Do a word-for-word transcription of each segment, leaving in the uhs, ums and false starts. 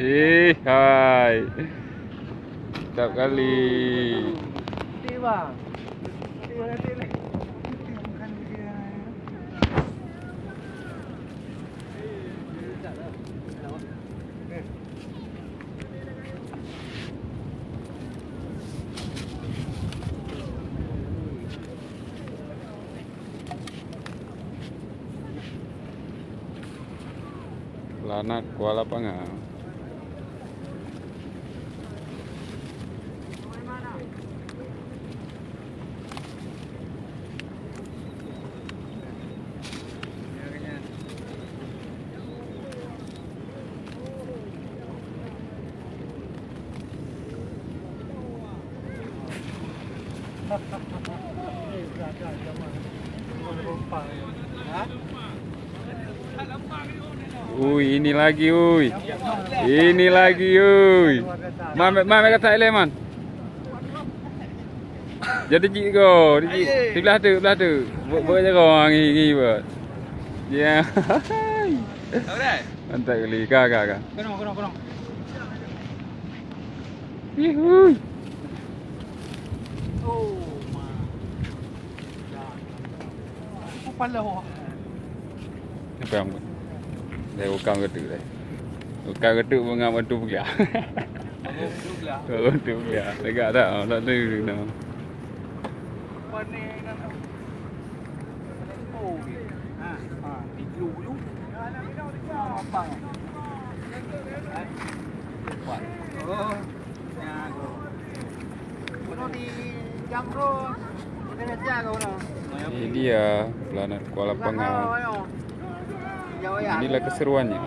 Ih, hai. Tiap kali. Lanat Kuala Panga. Ui, ini lagi, ui. Ini lagi, ui. Man, man, man, kata Thailand, man. Jadi cik ko, jadi cik. Siblah tu, siblah tu. Buat, buat je ko, ngi, ngi buat. Ya. Mantap kali. Ka, ka, ka. Kena, kena, kena. Yuhui. Oh, ma. Apa pala awak? Apa yang buat? Dah, bukan kata dah. Bukan kata bunga batu pula. Batu pula. Batu pula. Tegak tak? Tak ada guna. Panik kan? Oh, ha, ha, di dulu, dulu. Ha, abang. Ha? Cepat. Oh, ya, go. Bunuh di jam tu. Kita dah jaga, bunuh. Ini dia planet Kuala Panga. Jauh, ya. Inilah keseruannya.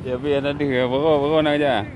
Ya, biar nanti ke, baru, baru nak kerja.